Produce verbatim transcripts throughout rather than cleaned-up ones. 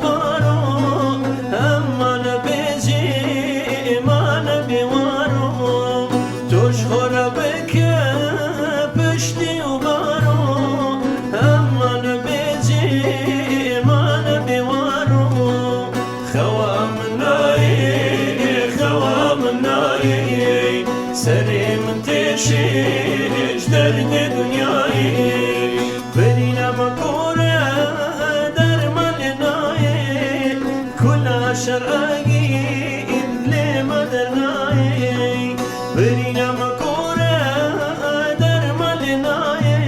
Baro, hema nebêjî, hema nebê waro. Tu ji xwe re bike piştî û baro, hema nebêjî, hema nebê waro. Xewa min nayê, xewa min nayê, serê min têşê ji derdê dinyayê. Birîna me kor e, dermanê nayê, kula şer'egî dilê me dernayê. Birîna me kor e, dermanê nayê,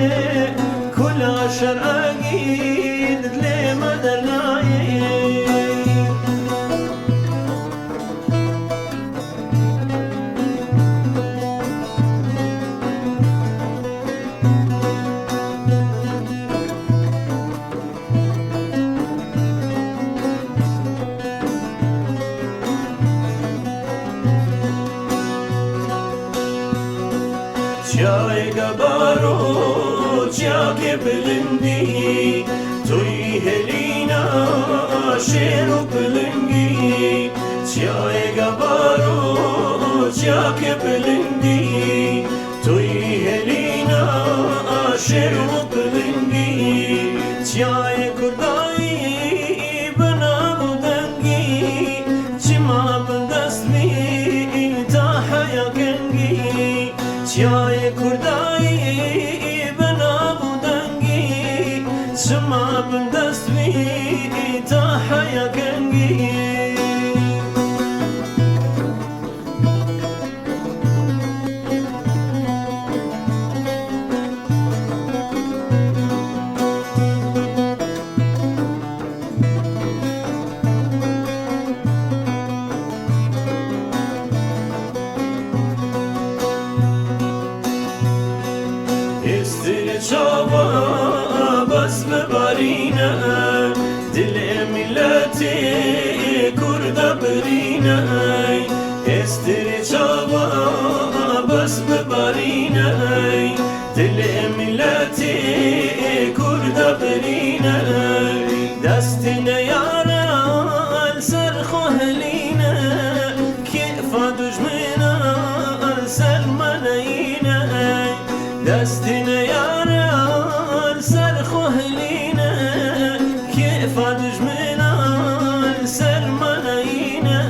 kula şer'egî dilê me dernayê. Çiyayê Gabaro, çiyakê bilindî, tu yî hêlîna şêr û pilingî. Çiyayê Gabaro, çiyakê bilindî, tu yî hêlîna şêr û pilingî. Çiyayê Kurdayî bi nav û dengî, çima bindest bî ta heya kengî. Çiyayê Kurdayî bi nav û dengî, çima bindest bî ta heya kengî. Hêstirê çawa bes bibarîne, dilê miletê Kurda birîne. Hêstirê çawa bes bibarîne, dilê miletê Kurda birîne. Destê neyara li ser xwe hilîne, kêfa dujmina li ser me neyîne. Destê neyara li ser xwe hilîne, kêfa dujmina li ser me neyîne.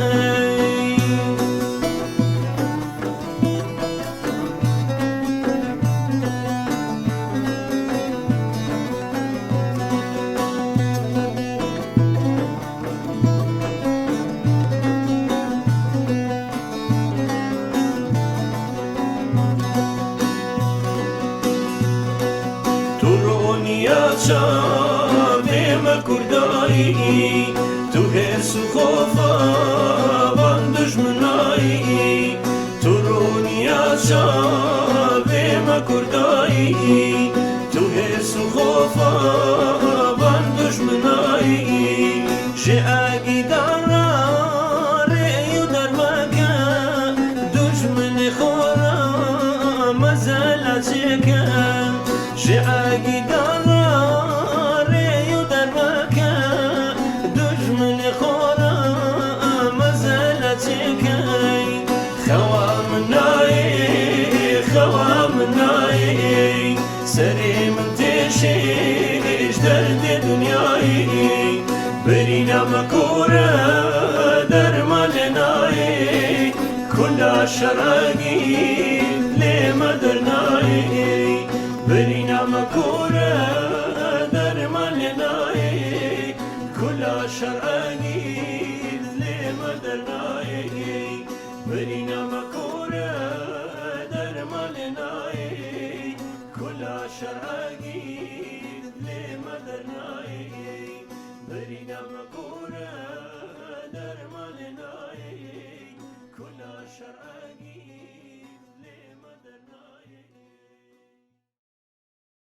Tu roniya çavê me Kurdayî, tu hêrs û xofa van dujminayî. Tu roniya çavê me Kurdayî, tu hêrs û xofa van dujminayî. Ji egîdara rê û derveke, dujminê xwe re mezela çêke. Ji egîdara rê û derveke, dujminê xwe re mezela çêke. Xewa min nayê, xewa min nayê, serê min têşê ji derdê dinyayê. Birîna me kor e, dermanê nayê, kula şer'egî lê me dernayê. Birîna me kor e, dermanê nayê, kula şer'egî lê me dernayê. Birîna me kor e, dermanê nayê, kula şer'egî lê me dernayê. Birîna me kor e, dermanê nayê, kula şer'egî